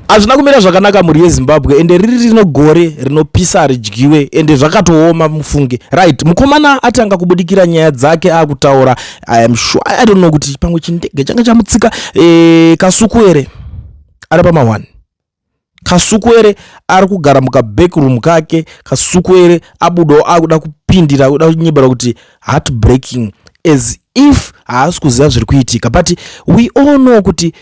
Hazvina kumira zvakanaka, mhuri yeZimbabwe, ende riri rino gore rinopisa haridyiwe, ende zvakatooma mufunge. Right, mukomana atanga kubudikira nyaya dzake, akutaura. I am sure, I don't know kuti pamwe chindege changa chamutsika. Kasukuwere ari pama1. Kasukuwere ari kugara mukabackroom kake. Kasukuwere abudawo, akuda kupindira, akuda kunyebera kuti heart breaking, as if haasi kuziva zviri kuitika. But we all know kuti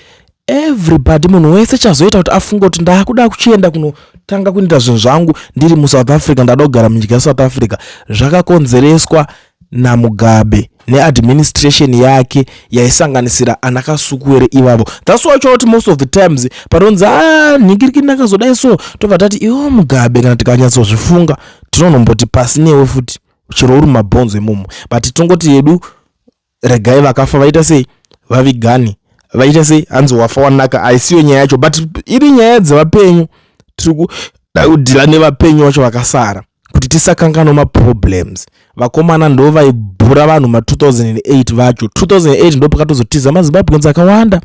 everybody, munhu wese, chazoita kuti afunge kuti ndakuda kuchienda kunotanga kunoita zvinhu zvangu ndiri muSouth Africa, ndada kugara munyika yeSouth Africa, zvakakonzereswa naMugabe neadministration yake yaisanganisira ana Kasukuwere ivavo. That's why kuti most of the times panonzi a nhingirikini akazodai, so tobva tati iwo Mugabe. Kana tikanyatsozvifunga, tinonomboti pasi newe futi, chero uri mumabhonzo imomo. But tongoti yedu regai vakafa vaita sei, vavigani vaita sei, hanzi wafa wanaka. Haisiyo nyaya yacho, but iri nyaya dzevapenyu. Tiri kuda kudhila nevapenyu vacho vakasara kuti tisakanganwa maproblems. Vakomana ndo vaibhura vanhu ma2008 vacho. 2008 ndo pakatozotiza maZimbabweans akawanda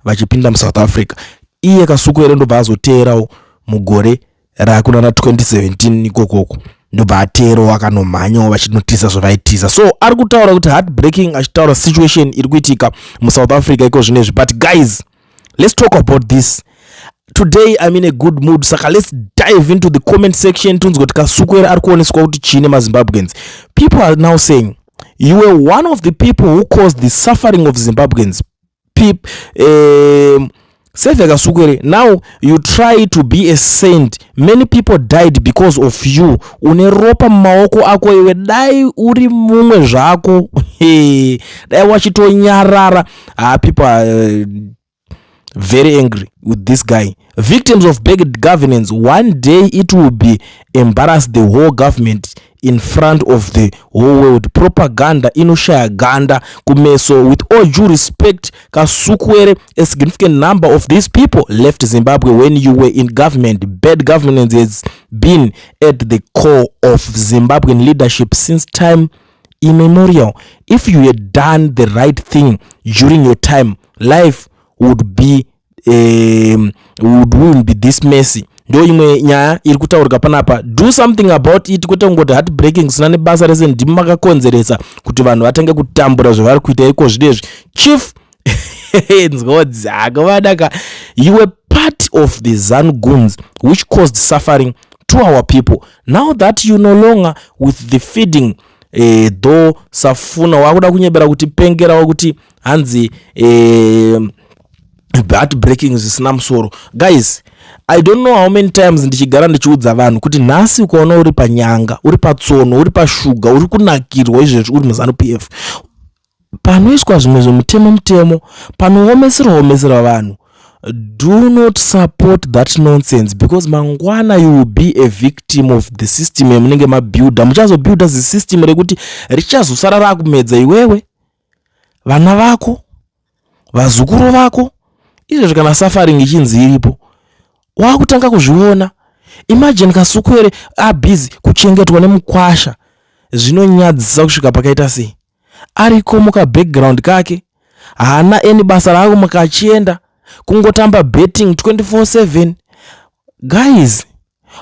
vachipinda muSouth Africa. Iye Kasukuwere ndobva azoteerawo mugore rakuna na2017 ikokoko, ndobva ateerawo, akanomhanyawo vachinotiza zvavaitiza. So ari kutaura kuti heart breaking, achitaura situation iri kuitika muSouth Africa iko zvinezvi. But guys, let's talk about this today. I'm in a good mood, saka let's dive into the comment section, tunzwe kuti Kasukuwere ari kuoneswa kuti chii nemaZimbabweans. People are now saying, "You were one of the people who caused the suffering of Zimbabweans." Saviour Kasukuwere, now you try to be a saint. Many people died because of you. Une ropa mumaoko ako iwe. Dai uri mumwe zvako, dai wachitonyarara. Ah, people are very angry with this guy. "Victims of bad governance. One day it will be embarrass the whole government in front of the whole world. Propaganda inoshaya ganda kumeso. With all due respect, Kasukuwere, a significant number of these people left Zimbabwe when you were in government. Bad governance has been at the core of Zimbabwean leadership since time immemorial. If you had done the right thing during your time, life would be this messy." Ndo imwe nyaya iri kutaurika panapa. Do something about it, kwete kungoti heart breaking zvisina nebasa rese. Ndimi makakonzeresa kuti vanhu vatange kutambura zvavari kuita iko zvinezvi. Chief Nzwo vadaka, you were part of the ZANU goons which caused suffering to our people. Now that you no longer with the feeding, though safuna wakuda kunyebera kuti pengerawo kuti hanzi heart breaking zvisina musoro. Guys, I don't know how many times ndichigara ndichiudza vanhu kuti nhasi ukaona uri panyanga, uri patsono, uri pashuga, uri kunakirwa izvezvi uri muZANU PF, panoiswa zvimwe zvemutemo mutemo, panoomeserwa omeserwa vanhu, do not support that nonsense, because mangwana you will be a victim of the system yamunenge mabuilda. Muchazobuilda zisystem rekuti richazosara rakumedza iwewe, vana vako, vazukuru vako. Izvezvi kana suffering ichinzi iripo, wakutanga kuzviona. Imagine Kasukuwere abusy kuchengetwa nemukwasha. Zvinonyadzisa kusvika pakaita sei. Ariko mukabackground kake, haana any basa raako, mukachienda kungotamba betting 24/7. Guys,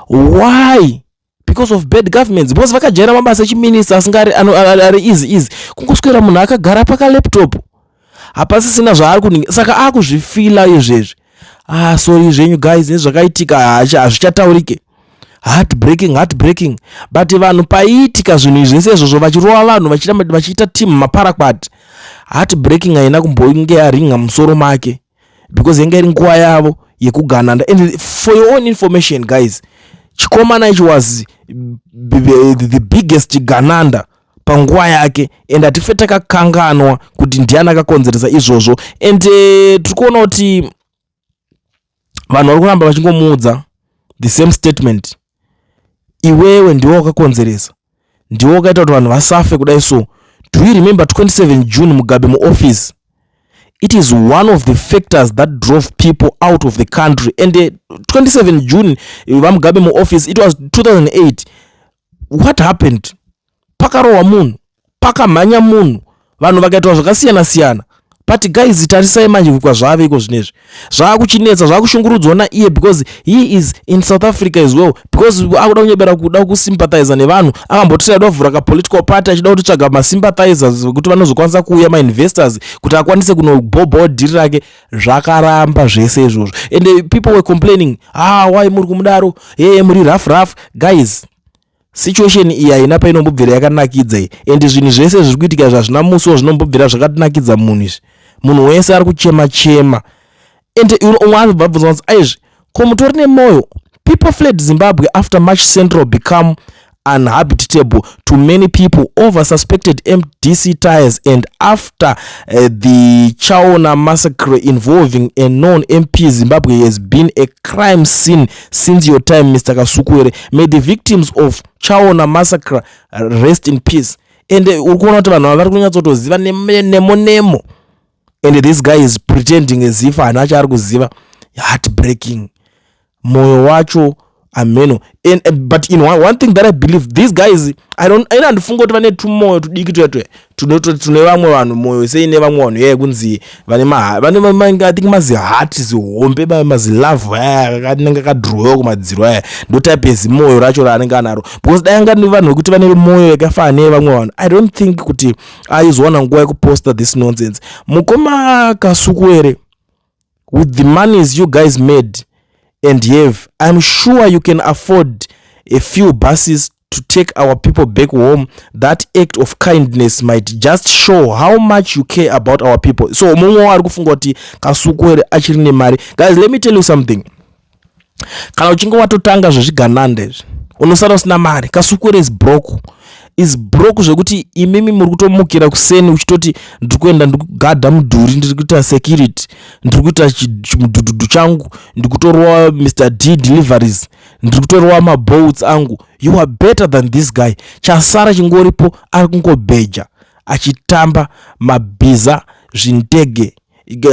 why? Because of bad governments, because vakajaira mabasa echiminista asingari ari easy easy, kungoswera munhu akagara pakalaptop, hapasisina zvaari kuninga. Saka akuzvifila izvezvi. Ah, sorry zvenyu guys nezvakaitika, hazvichataurike. Heart breaking, heart breaking. But vanhu paiitika zvinhu izvi zvese izvozvo, vachirova vanhu, vachiita team maparakwati, heart breaking haina kumbonge yaringa musoro make, because yanga iri nguva yavo yekugananda. And for your own information, guys, chikomana ichi was the biggest gananda panguva yake, and hatife takakanganwa kuti ndiani akakonzeresa izvozvo. And tiri kuona kuti vanhu vari kuramba vachingomuudza the same statement: iwewe ndiwe wakakonzeresa, ndiwe wakaita kuti vanhu vasafe kudai. So do you remember 27 June, Mugabe muoffice? It is one of the factors that drove people out of the country. And 27 June, vaMugabe muoffice, it was 2008. What happened? Pakarohwa munhu, pakamhanya munhu, vanhu vakaitwa zvakasiyana siyana. But guys, tarisai manje kwazvave iko zvinezvi, zvaakuchinetsa, zvaakushungurudzwa naiye because he is in South Africa as well, because akuda kunyebera kuda kusympathiza nevanhu. Akambotira da kuvhura kapolitical party achida kutotsvaga masympathizers kuti vanozokwanisa kuuya, mainvestors, kuti akwanise kunobhobhawo dhiri rake. Zvakaramba zvese izvozvo and people were complaining, "Ah, why muri kumudaro? Hey, muri rough rough." Guys, situation iyi haina painombobvira yakanakidza iyi and zvinhu zvese zviri kuitika izvi hazvina musi wazvinombobvira zvakatinakidza munhu izvi. Munhu wese ari kuchema chema and umwe anobva abvunza kunzi, "Aizvi, ko mutori nemwoyo?" People fled Zimbabwe after Mash Central become unhabitable to many people over suspected MDC ties and after the Chaona massacre involving a known MP. Zimbabwe has been a crime scene since your time, Mr Kasukuwere. May the victims of Chaona massacre rest in peace. And uri kuona kuti vanhu ava vari kunyatsotoziva nemo nemo and this guy is pretending as if haana chaari kuziva. Heartbreaking. Mwoyo wacho ameno. And but in one thing that I believe, these guys, I don't, ina handifunga kuti vane tumwoyo tudiki tuya tuya tune vamwe vanhu, mwoyo seine vamwe vanhu yaya kunzi vane, I think, maziheart zihombe, mazilove aya anenge akadhirowewa kumadziro aya. Ndo type yezimoyo racho raanenge anaro, because dai anga vanhu vekuti vane mwoyo yakafanana neyevamwe vanhu, I don't think kuti aizowana nguva yekuposta this nonsense. Mukoma Kasukuwere, with the monies you guys made and have, I'm sure you can afford a few buses to take our people back home. That act of kindness might just show how much you care about our people. So mumwe ari kufunga kuti Kasukuwere achiri nemari. Guys, let me tell you something. Kana uchinge watotanga zvezvigananda izvi, unosara usina mari. Kasukuwere is broke, is broke, zvekuti imimi muri kutomukira kuseni uchitoti, "Ndiri kuenda, ndiri kugadha mudhuri, ndiri kuita security, ndiri kuita chimudhudhudhu changu, ndiri kutorova Mr D deliveries, ndiri kutorova maboats angu." You are better than this guy. Chasara chingoripo, ari kungobheja achitamba mabhiza, zvindege,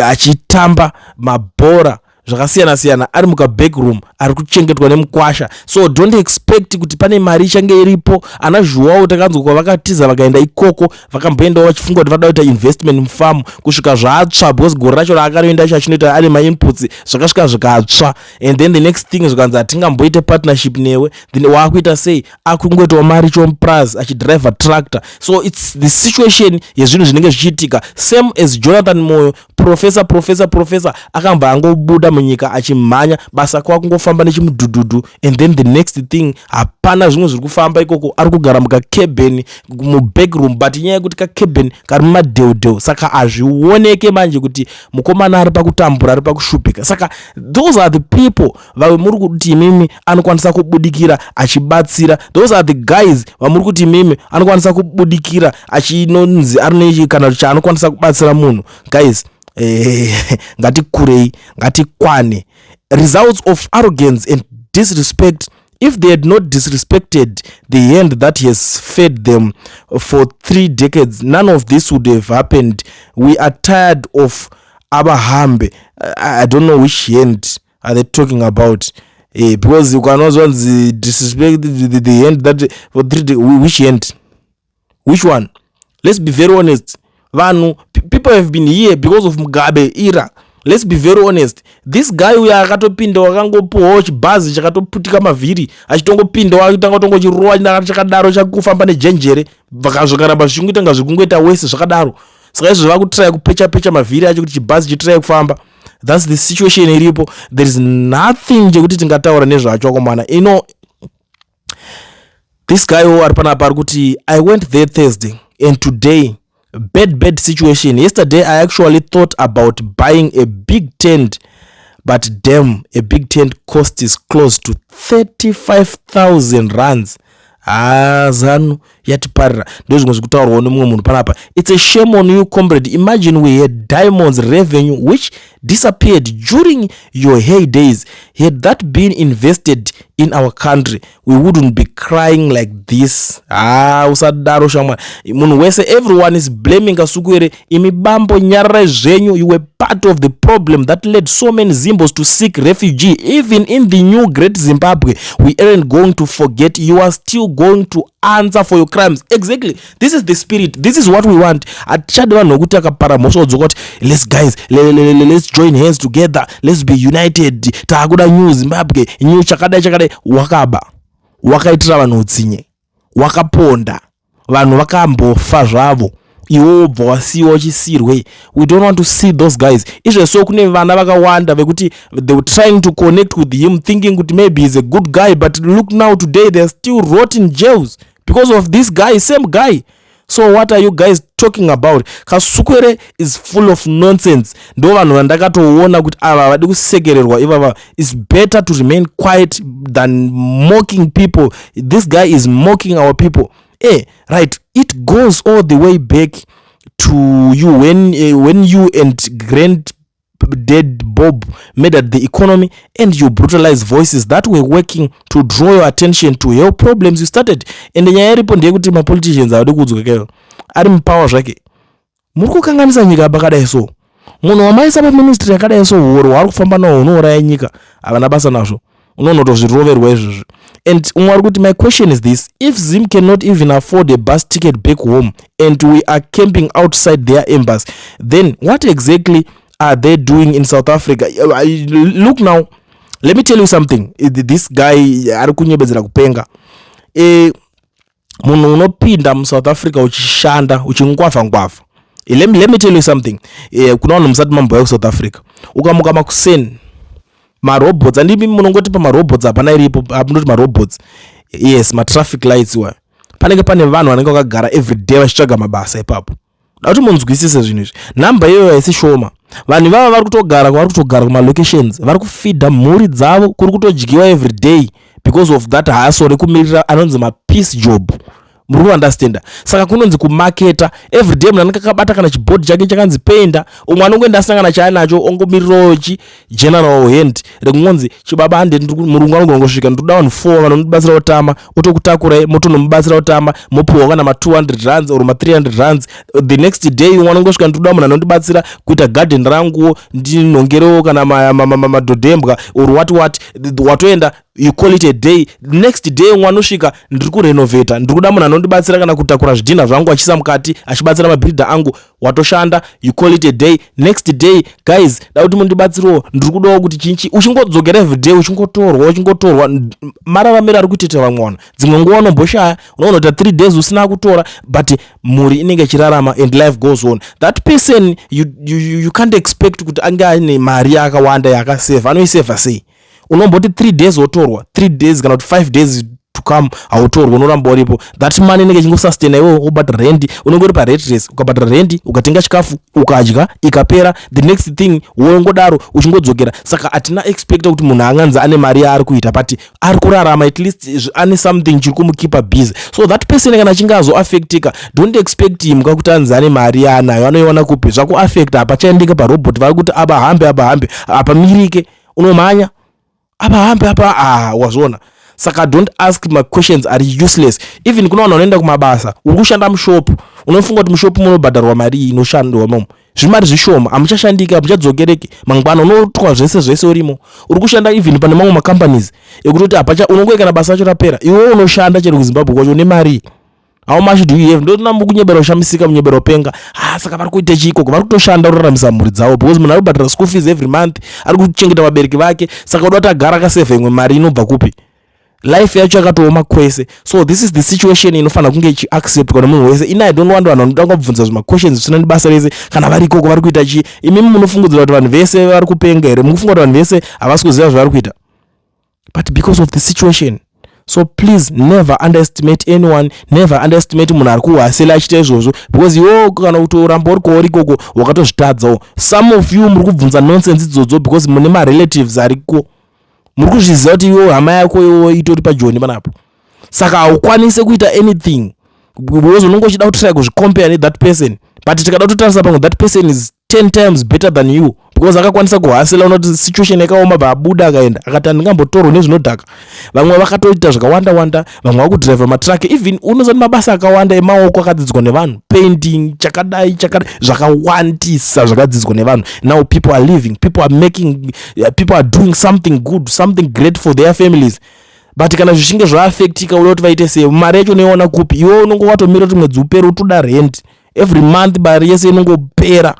achitamba mabhora zvakasiyana siyana, ari mukabackroom, ari kuchengetwa nemukwasha. So don't expect kuti pane mari ichange iripo. Ana Zhuwawo takanzwa kwavakatiza vakaenda ikoko, vakamboendawo vachifunga kuti vada kuita investment mufamu, kusvika zvatsva, because gore racho raakanoenda icho achinoita ane mainputs, zvakasvika zvikatsva. And then the next thing zvikanzi, "Hatingamboite partnership newe." Then waakuita sei? Akungoitawo mari chomupras achidriva tractor. So it's the situation yezvinhu zvinenge zvichiitika. Same as Jonathan Moyo, professor, professor, professor, akambva angobuda munyika achimhanya basa, kwakungofamba nechimudhudhudhu. And then the next thing, hapana zvimwe zviri kufamba ikoko, ari kugara mukacabin mubackroom, but inyaya yekuti kacabin kari mumadheudheu, saka hazvioneke manje kuti mukomana ari pakutambura, ari pakushupika. Saka those are the people vave muri kuti imimi anokwanisa kubudikira achibatsira. Those are the guys vamuri kuti imimi anokwanisa kubudikira achinonzi ari kana chaanokwanisa kubatsira munhu. Guys, ngatikurei, ngatikwane. Results of arrogance and disrespect. If they had not disrespected the hand that has fed them for 3 decades, none of this would have happened. We are tired of abahambe. I don't know which hand are they talking about, because ukanozvanzi disrespect the hand that for 3, which hand? Which one? Let's be very honest, vanhu. People have been here because of Mugabe era. Let's be very honest. This guy uyo akatopinda, wakangopuwawo chibhazi chakatoputika mavhiri, achitongopinda, akatanga kutongochirowa chakadaro, chakufamba nejenjere, zvikaramba zvichingoita nga zviri kungoita wese zvakadaro. Saka izvo vakutraya kupecha pecha mavhiri acho kuti chibhazi chitraye kufamba. That's the situation iripo. There is nothing chekuti tingataura nezvacho, akomana. Ino this guy wo ari panapa ari kuti, "I went there Thursday and today. Bad, bad situation. Yesterday I actually thought about buying a big tent, but damn, a big tent cost is close to 35,000 rands. Ha, ZANU yatiparira." Ndo zvimwe zvekutaurwawo nemumwe munhu panapa. "It's a shame on you, comrade. Imagine, we had diamonds revenue which disappeared during your heydays. Had that been invested in our country, we wouldn't be crying like this." Ha, usadaro shamwari. Munhu wese, everyone is blaming Kasukuwere. Imi bambo, nyararai zvenyu. You were part of the problem that led so many Zimbos to seek refugee even in the new great Zimbabwe. We aren't going to forget. You are still going to answer for your. crimes. Exactly, this is the spirit, this is what we want. Hatichadi vanhu vekuti akapara mhosva wodzoka kuti, "Let's, guys, let's join hands together, let's be united, taakuda new Zimbabwe, new chakadai chakadai." Wakaba, wakaitira vanhu utsinye, wakaponda vanhu, vakambofa zvavo, iwe wobva wasiyiwa uchisirwei? We don't want to see those guys. Izvezvo kune vana vakawanda vekuti they were trying to connect with him, thinking kuti maybe he's a good guy, but look now, today they are still rot in jails because of this guy, same guy. So what are you guys talking about? Kasukwere is full of nonsense. Ndo vanhu vandakatoona kuti ava havadi kusekererwa ivava. Is better to remain quiet than mocking people. This guy is mocking our people. Right, it goes all the way back to you when you and grand dead Bob murdered the economy and you brutalized voices that were working to draw your attention to help problems you started. And nyaya iripo ndeyekuti mapoliticians havadi kuudzwa keyo ari mupower zvake. Muri kukanganisa nyika pakadai. So munhu wamaisa paministry yakadai, so huori hwaari kufamba nahwo hunouraya nyika, havana basa nazvo. Unonotozviroverwa izvozvo. And umwe ari kuti, "My question is this: if Zim cannot even afford a bus ticket back home and we are camping outside their embassy, then what exactly are they doing in South Africa?" Look now, let me tell you something. This guy ari kunyebedzera kupenga. Munhu unopinda muSouth Africa uchishanda, uchingwavha ngwavha. Let me tell you something. Kuna vanhu musati mamboya kuSouth Africa, ukamuka makuseni, marobots andimi munongoti pamarobots hapana iripo. Amunoti marobots, yes, matraffic lights iwayo, panenge pane vanhu vanenge vakagara everyday vachitsvaga mabasa ipapo. Da kuti munzwisise zvinhu izvi, nhamba iyoyo haisi shoma. Vanhu ivava vari kutogara kwavari kutogara kumalocations, vari kufeeda mhuri dzavo, kuri kutodyiwa everyday because of that hustle rekumirira anonzi mapiece job. Muri kuunderstanda? Saka kunonzi kumaketa everyday, munhu anenge akabata kana chibhodhi chake chakanzi painter, umwe anongoenda asina kana chaanacho, ongomirirawo chi general hand rekungonzi, "Chibaba, hande." Murungu anogona kusvika, "Ndinoda vanhu 4 vanondibatsira kutama." Otokutakurai, motonomubatsira kutama, mopiwa kana ma200 rands or ma300 rands. The next day umwe anongosvika, "Ndinoda munhu anondibatsira kuita garden ranguwo, ndinhongerewo kana madhodhembwa or what what." Watoenda, you call it a day. Next day umwe anosvika, "Ndiri kurenovheta, ndiri kuda munhu anondibatsira kana kutakura zvidhinha zvangu achiisa mukati, achibatsira mabhiridha angu." Watoshanda, you call it a day. Next day, "Guys, da kuti mundibatsirewo, ndiri kudawo kuti chinchi." Uchingodzokera everyday, uchingotorwa, uchingotorwa. Mararamiro ari kutoita vamwe vanhu, dzimwe nguva unomboshaya, unoona kuita 3 days usina kutora, but mhuri inenge ichirarama and life goes on. That person, you can't expect kuti ange aine mari yakawanda yaakasevha. Anoisevha sei? Unomboti 3 days wotorwa, 3 days kana kuti 5 days to come hautorwa, unoramba uripo. That money inenge ichingosustaina iwewe. Wobhadhara rendi, unenge uri parat race. Ukabhadhara rendi, ukatenga chikafu, ukadya, ikapera. The next thing wongodaro uchingodzokera. Saka hatina expecta kuti munhu anganzi ane mari yaari kuita, but ari kurarama, at least ane something chiri kumukeepa busy. So that person, kana achinge azoaffectika, don't expect him kakuti anzi ane mari yaanayo. Anoiwana kupi? Zvakuaffecta, hapachaendeka parobot. Vari kuti apa hambe, apa hambe, apa mirike, unomhanya apa hambe apa. Ah, wazviona? Saka don't ask maquestions ari useless. Even kuna vanhu vanoenda kumabasa, uri kushanda mushopu, unofunga kuti mushopu munobhadharwa mari inoshandwa momo? Zvimari zvishoma, hamuchashandiki, hamuchadzokereki mangwana, unotwa zvese zvese urimo. Uri kushanda even pane mamwe macompanies ekutoti hapacha, unongoe kana basa racho rapera, iwe unoshanda chero kuZimbabwe kwacho, une mari. How much do you have? Ndotona mukunyebera kushamisika, munyebera kupenga. Ah, saka vari kuita chiikoko? Vari kutoshanda kuraramisa mhuri dzavo, because munhu ari kubhadhara school fees every month, ari kuchengeta vabereki vake. Saka uda kuti agara akasevha imwe mari inobva kupi? Life yacho yakatooma kwese. So this is the situation inofanira kunge ichiacceptwa nemunhu wese. Ini I don't want vanhu vanoda kubvunza zvimaquestions zvisina nebasa rese. Kana vari ikoko vari kuita chii? Imimi munofungudzira kuti vanhu vese vari kupenga here? Mukufunga kuti vanhu vese havasi kuziva zvavari kuita? But because of the situation. So please never underestimate anyone, never underestimate munhu ari kuhustler achiita izvozvo, because iwewo kana kutoramba uri kwauri ikoko, wakatozvitadzawo. Some of you muri kubvunza nonsense idzodzo because mune marelatives ariko. Muri kuzviziva kuti iwewo hama yako iwewo itori pajoni panapo, saka haukwanisi kuita anything because unonge uchida kutry kuzvicompare nethat person. But tikada kutotarisa pamwe, that person is 10 times better than you because akakwanisa kuhustler. Unoti situation yakaoma, baabuda akaenda, akati handingambotorwa nezvinodhaka. Vamwe vakatoita zvakawanda wanda, vamwe vakudhiraivha matruck. Even unoziva kuti mabasa akawanda emaoko akadzidzwa nevanhu, painting, chakadai chakadai, zvakawandisa zvakadzidzwa nevanhu. Now people are living, people are making, people are doing something good, something great for their families. But kana zvichinge zvaaffectika, uda kuti vaite sei? Mari yacho unoiona kupi? Iwe unonge watomira kuti mwedzi upere, utoda rent every month, mari yese inongopera.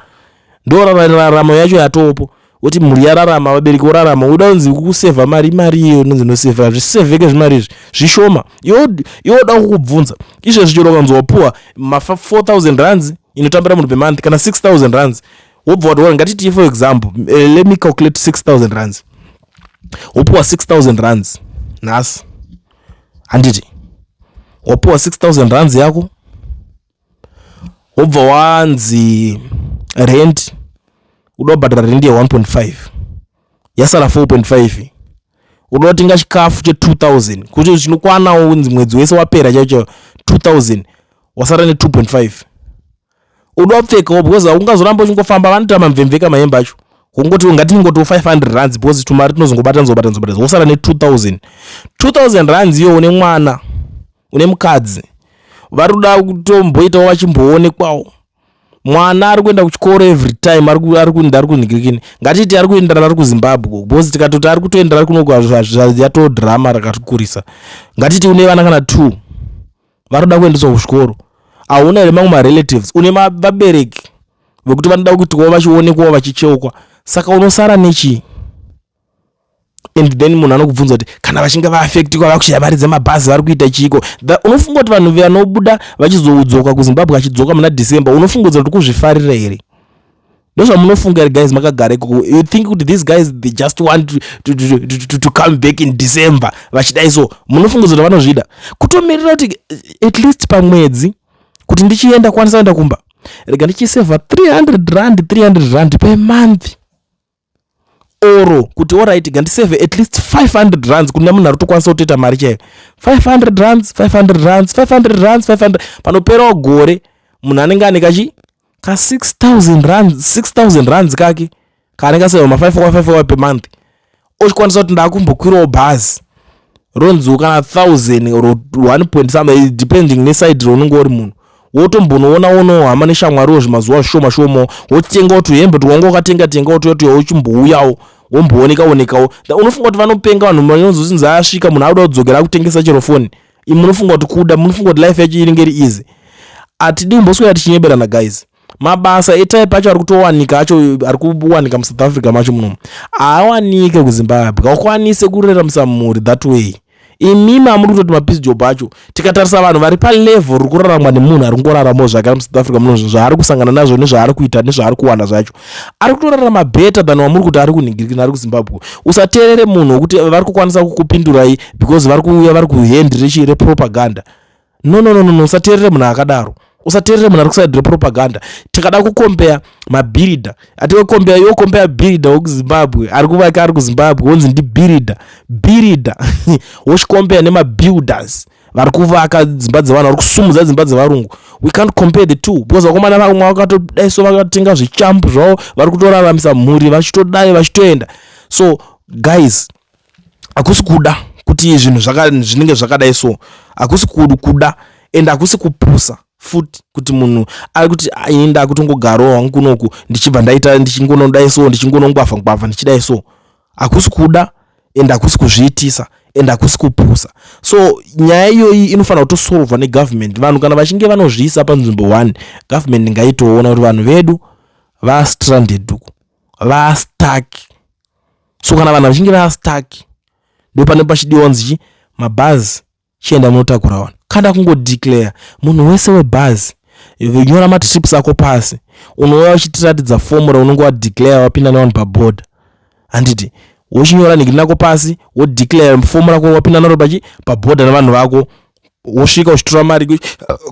Ndo raramo yacho yatopo, kuti mhuri yararama, vabereki vorarama. Uda kunzi kusevha mari, mari iyo inonzi inosevha, hazvisevheke zvimari izvi, zvishoma. Iwe uda kukubvunza izvezvi, chero ukanzi wapuwa ma 4000 rands inotambira munhu pemonth, kana 6000 rands, wobva wati, ngatiti for example, let me calculate 6000 rands, wopuwa 6000 rands nhasi, handiti? Wapuwa 6000 rands yako, wobva wanzi rent, uda kubhadhara rent ye1.5, yasara 4.5. Uda kutenga chikafu che2000 kuti chinokwanawo mwedzi wese wapera chaicho, 2000, wasara ne2.5. Uda kupfekawo, because haungazoramba uchingofamba, vanoita mamvemveka mahembe acho. Kungoti ngatingoti 500 rands, because tumari tinozongobata nzobata nzobata, wosara ne2000. 2000 rands iyo, une mwana, une mukadzi, vari kuda kutomboitawo vachimboonekwawo. Mwana ari kuenda kuchikoro every time, ari kuenda, ari kunhikirikini, ngatiti ari kuenderana ari kuZimbabwe, because tikatoti ari kutoendera ari kunoku, yatodhirama rakatikurisa. Ngatiti une vana kana two vari kuda kuendeswa kuchikoro. Hauna here mamwe marelatives? Une vabereki vekuti vanoda kutiwo vachionekwawo, vachicheukwa. Saka unosara nechii? And then munhu anokubvunza kuti kana vachinge vaaffectikwa, vakushaya mari dzemabhazi, vari kuita chiiko? Unofunga kuti vanhu vanobuda vachizodzoka kuZimbabwe, achidzoka muna December, unofungudza kuti kuzvifarira here? Ndozvamunofunga here, guys, makagara ikoko? You think kuti these guys, they just want to come back in December vachidai? So munofungudza kuti vanozvida kutomirira kuti at least pamwedzi kuti ndichienda kwanisa kuenda kumba, rega ndichisevha 300 rand, 300 rand per month, oro kuti alright, ngandisevhe at least 500 rands, kuna munhu ari kutokwanisa kutoita mari chaiyo, 500 rands, 500 rands, 500 rands, 500, panoperawo gore munhu anenge ane kachi ka 6000 rands, 6000 rands kake kaanenge asevha ma 5 5 per month, ochikwanisa kuti ndakumbokwirawo bhazi ronziwo kana 1000 or 1 point some, depending neside raunenge uri munhu, wotombonoona onowo hama neshamwariwo zvimazuva zvishoma shomawo, wotengawo tuhembe twawanga wakatenga tengawo tuya, uchimbouyawo, wombooneka onekawo. Unofunga kuti vanopenga vanhu vanozonzi asvika, munhu akuda kudzokera akutengesa chero foni? Munofunga kuti kuda, munofunga kuti life yacho inenge iri easy? Hatidi kumboswera tichinyeberana, guys. Mabasa etype acho ari kutowanika acho, ari kuwanika muSouth Africa macho munomu, haawanike kuZimbabwe. Haukwanise kuraramisa mhuri that way. Imimi amuri kutoti mapiece job acho, tikatarisa vanhu vari palevel riri kuraramwa nemunhu ari kungoraramawo zvakare muSouth Africa muno, zvaari kusangana nazvo nezvaari kuita nezvaari kuwana zvacho, ari kutorarama better than wamuri kuti ari kunhingirikina, ari kuZimbabwe. Usateerere munhu wekuti vari kukwanisa kukupindurai because vari kuuya vari kuhand rechi repropaganda. No, no, no, no, no. Usateerere munhu akadaro, usateerere munhu ari kuside repropaganda. Tikada kukompeya mabhiridha, atikokompeya, iwo kompeya bhiridha wekuZimbabwe ari kuvaka, ari kuZimbabwe, wonzi ndibhiridha, bhiridha, wochikompeya nemabuilders vari kuvaka dzimba dzevanhu, vari kusumudza dzimba dzevarungu. We can't compare the two, because vakomana vamwe vakatodai so, vakatenga zvichampu zvavo, vari kutoraramisa mhuri, vachitodai vachitoenda. So guys, hakusi kuda kuti zvinhu zvinenge zvakadai so, hakusi kuda and hakusi kupusa futi kuti munhu ari kuti, "Ini ndakutongogarawo hangu kunoku, ndichibva ndaita ndichingonodai so, ndichingonongwavha ngwavha, ndichidai so." Hakusi kuda and hakusi kuzviitisa and hakusi kupusa. So nyaya iyoyi inofanira kutosolvwa negovernment. Vanhu kana vachinge vanozviisa panzvimbo 1, government ngaitoona kuti vanhu vedu vastranded uku, vastuck. So kana vanhu vachinge vastuck, ndo pane pachidiwa nzichi mabhazi, chienda munotakura vanhu, kana kungodeclare munhu wese webhazi, nyora matrips ako pasi, unouya uchitiratidza fomu raunenge wadeclare wapinda nevanhu pabhodha, handiti? Wochinyora nhingiri nako pasi, wodeclare fomu rako, wapinda naro pachi pabhodha nevanhu vako, wosvika uchitora mari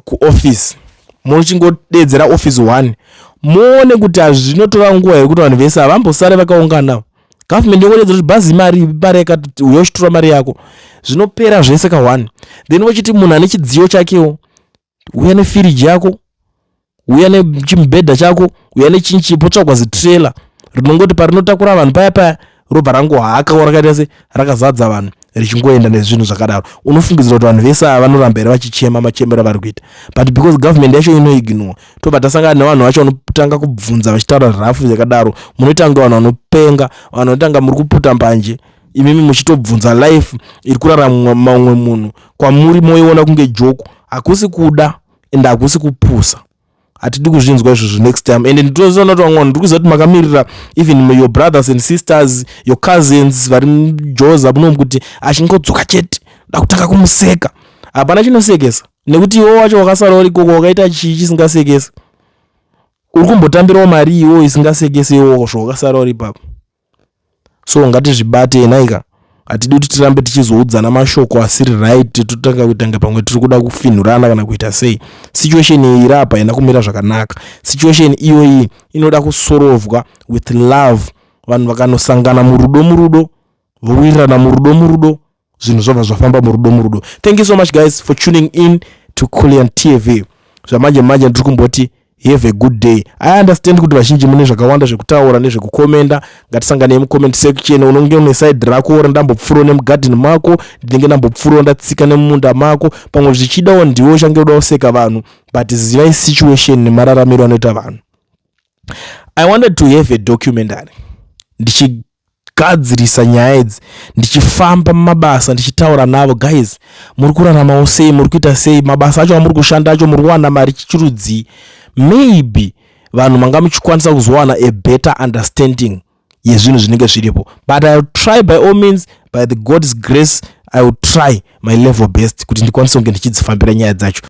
kuoffice, muchingodedzera office 1, muone kuti hazvinotora nguva here kuti vanhu vese havambosare vakaungana. Government yongodedzera kuti bhazi mari, mari yakati, uya uchitora mari yako, zvinopera zvese ka1. Then vochiti munhu ane chidziyo chakewo, uya nefiriji yako, uya nechimubhedha chako, uya nechinchi, potsvagwa zitrailer rinongoti parinotakura vanhu paya paya, robva rangohakawo rakaita se rakazadza vanhu, richingoenda nezvinhu zvakadaro. Unofungidzira kuti vanhu vese ava vanoramba here vachichema machembero avari kuita? But because government yacho inoignore, tobva tasangana nevanhu vacho vanotanga kubvunza vachitaura rafu yakadaro. Munoita kunge vanhu vanopenga, vanhu vanotanga muri kuputa mbanje. Imimi muchitobvunza life iri kurarama mamwe munhu, kwamuri moiona kunge joke. Hakusi kuda ende hakusi kupusa. Hatidi kuzvinzwa izvozvo next time. And ndinozoona kuti vamwe vanhu, ndiri kuziva kuti makamirira even your brothers and sisters, your cousins vari mujoza munomu, kuti achingodzoka chete ndakutanga kumuseka. Hapana chinosekesa, nekuti iwo wacho wakasara uri ikoko wakaita chii chisingasekesa? Uri kumbotambirawo mari iwo isingasekese iwo zvawakasara uri ipapo. So ngatizvibate naika. Hatidi kuti tirambe tichizoudzana mashoko asiri right, totanga kuitanga pamwe tiri kuda kufinhurana kana kuita sei. Situation iyi iri apa haina kumira zvakanaka. Situation iyoyi inoda kusorovwa with love. Vanhu vakanosangana murudo, murudo, vowirirana murudo, murudo, zvinhu zvobva zvafamba murudo, murudo. Thank you so much, guys, for tuning in to Culian TV. Zvamanje manje ndiri kumboti have a good day. I understand kuti vazhinji mune zvakawanda zvekutaura nezvekukomenda. Ngatisanganei mucomment section. Unonge une side rako randambopfuurawo nemugadheni mako, ndinenge ndambopfuurawo ndatsika nemumunda mako. Pamwe zvichidawo ndiwo uchange uda kuseka vanhu, but zivai situation nemararamiro anoita vanhu. I wanted to have a documentary ndichigadzirisa nyaya idzi, ndichifamba mumabasa, ndichitaura navo: "Guys, muri kuraramawo sei? Muri kuita sei? Mabasa acho amuri kushanda acho, muri kuwana mari chirudzii?" Maybe vanhu manga muchikwanisa kuzowana a better understanding yezvinhu zvinenge zviripo. But I will try by all means, by the God's grace, I will try my level best kuti ndikwanise kunge ndichidzifambira nyaya dzacho.